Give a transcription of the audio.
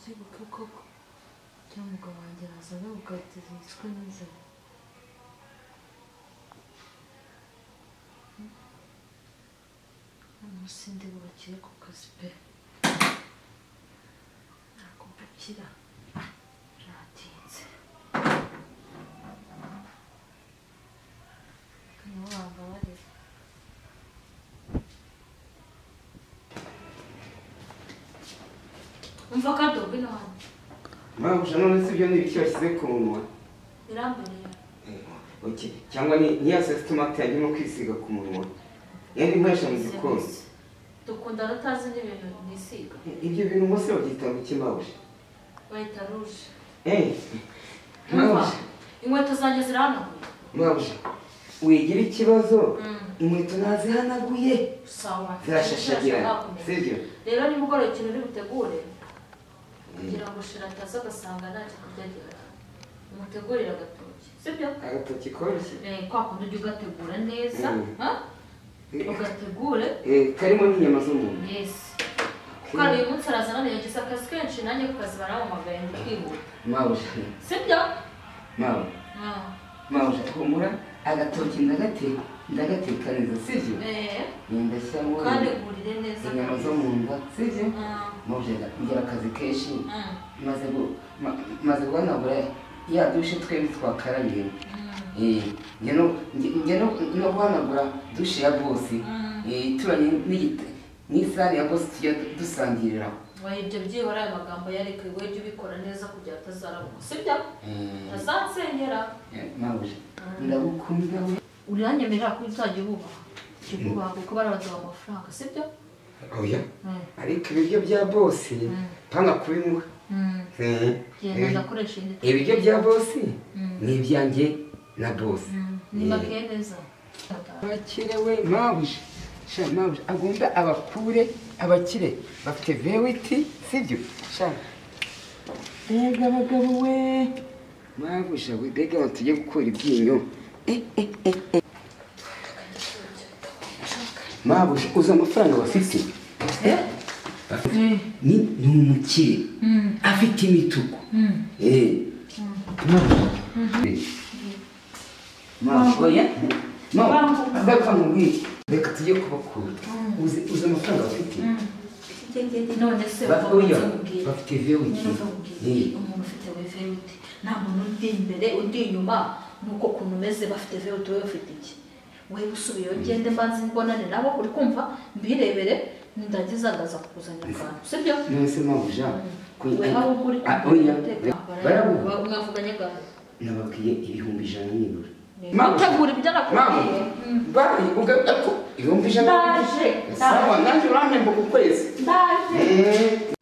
Uzibuke koko cyangwa umugabo wanjye araza n'ubugati zicwe n'inzara. Umunsi ndi bubakire ku kazi pe. Ntabwo mbakira. Byatinze. Nibo bambabarira. Umva kado ngwino hano. Mabuja none si ibyo ni ibiki washyize ku munwa? Birambereye. Okay. Cyangwa ni ya sauce tomate yarimo kwisiga ku munwa. Yari nkoresha mu gikoni. Dukunda utazi n'ibintu nisiga. Ibyo bintu ngo se babyita ngo iki mabuja? Bayita rouge. Mabuja. Inkweto zanjye zirahanaguye. Mabuja, wigira ikibazo, inkweto nazihanaguye. Sawa. Zirashashagirana. Sibyo? Rero nimugoroba ikintu uri butegure kugira ngo Shira ataza agasanga ntacyo kurya gihari. Umutegurire agatoki. Sibyo? Agatoki koroshye. Kwa kundi ujya ugategura neza, ha? Ugategure. Karimo n'inyama z'umuntu. Yes. Kuko uyu munsi araza none yagize akazi kenshi nanjye ku kazi barampamagaye ndi kwihuta. Mabuja. Sibyo? Mabuja. Mabuja, humura agatoki ndagateka neza, sibyo? Ndashyiramo ukantegurire neza inyama zo mu nda, sibyo? Mabuja, ngira akazi kenshi. Maze guhanagura ya dushe twembi twakarabiye. Njye no guhanagura dushe ya bosi, turanye n'isahani ya bosi tujya dusangiriraho. Ibyo byibura ayo magambo yareka wowe jya ubikora neza kugira atazarabuka, sibyo? Atazansenyera. Mabuja, ndagukunda we. Uranyemerera ko uzajya ububaha? Jya ububaha kuko barabaduha amafaranga, sibyo? Oya, ariko ibiryo bya bosi panga kubimuha. Genda ndakoresha indi. Ibiryo bya bosi ni ibyanjye na bosi. Ni make neza. Abakire we mabuja. Sha mabuja agomba abakure abakire bafite vewiti, sibyo? Sha mbega abagabo we mabuja we, mbega abantu tugiye gukura ibyinyo. Mabuja uzi amafaranga bafite? Ni umukire afite imituku. Mabuja, reka nkubwire, reka tujye kubakura. Uzi amafaranga bafite? None se bafite vewiti. Umuntu ufite vewiti nta muntu undi imbere undi inyuma, nuko ukuntu umeze bafite vewiti, wowe ufite iki? Wewe usubiyeyo ugende mbanze mbonane nabo, uri kumva mbirebere, ndagiza ndaza kukuzanira akantu, sibyo? None se mabuja, mwavuganye gahe? Nababwiye 100,000 nibura. Mutegura ibyo nakubwiye. Bari ugaruka 100,000. Ndaje. Sawa, nanjye urampemba ku kwezi. Ndaje.